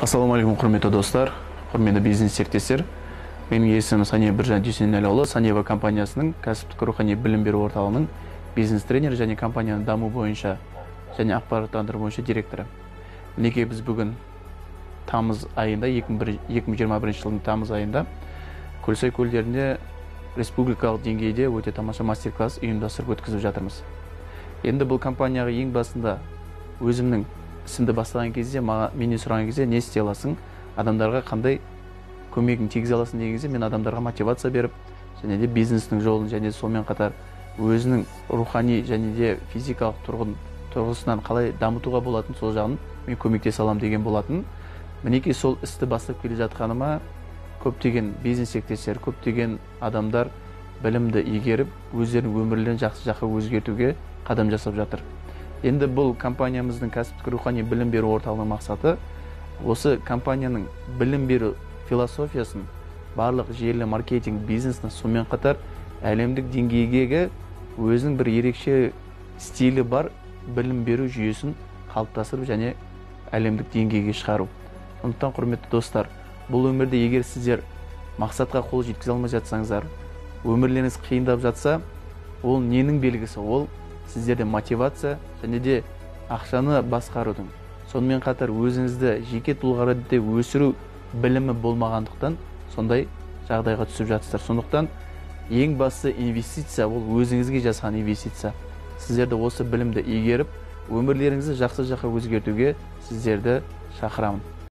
Ассалаумағалейкум, құрметті достар, құрметті бизнес серіктестер. Менің есімім Саниев Біржан Дүйсенәліұлы, Санева компаниясының кәсіптік рухани білім беру орталығының бизнес тренері және компанияны даму бойынша және ақпараттандыру бойынша директоры. Мінекей, біз бүгін тамыз айында, 2021 жылдың тамыз айында Көлсай көлдерінде республикалық деңгейде өте тамаша мастер-класс ұйымдастырып өткізіп жатырмыз. Енді бұл компанияға ең басында өзімнің ісімді бастаған кезде, менен сұраған кезде, не істей аласың, адамдарға қандай көмегін тигізе аласың деген кезде, мен адамдарға мотивация беріп, және де бизнестің жолын, және сонымен қатар өзінің рухани және де физикалық тұрғысынан қалай дамытуға болатын, сол жағын мен көмектесе аламын деген болатын. Мінекей, сол істі бастап келе жатқаныма көптеген бизнес серіктестер, көптеген адамдар білімді игеріп, өздерінің өмірлерін жақсы жаққа өзгертуге қадам жасап жатыр. Енді бұл компаниямыздың кәсіптік рухани білім беру орталығының мақсаты осы компанияның білім беру философиясын барлық желі маркетинг бизнесін, сонымен қатар әлемдік деңгейдегі өзінің бір ерекше стилі бар білім беру жүйесін қалыптастырып және әлемдік деңгейге шығару. Сондықтан, құрметті достар, бұл өмірде егер сіздер мақсатқа қол жеткізе алмай жатсаңыздар, өмірлеріңіз қиындап жатса, ол ненің белгісі? Ол сіздерде мотивация және де ақшаны басқарудың, сонымен қатар өзіңізді жеке тұлға ретінде өсіру білімі болмағандықтан сондай жағдайға түсіп жатсыздар. Сондықтан ең басты инвестиция ол өзіңізге жасаған инвестиция. Сіздерді осы білімді игеріп, өмірлеріңізді жақсы жаққа өзгертуге сіздерді шақырамын.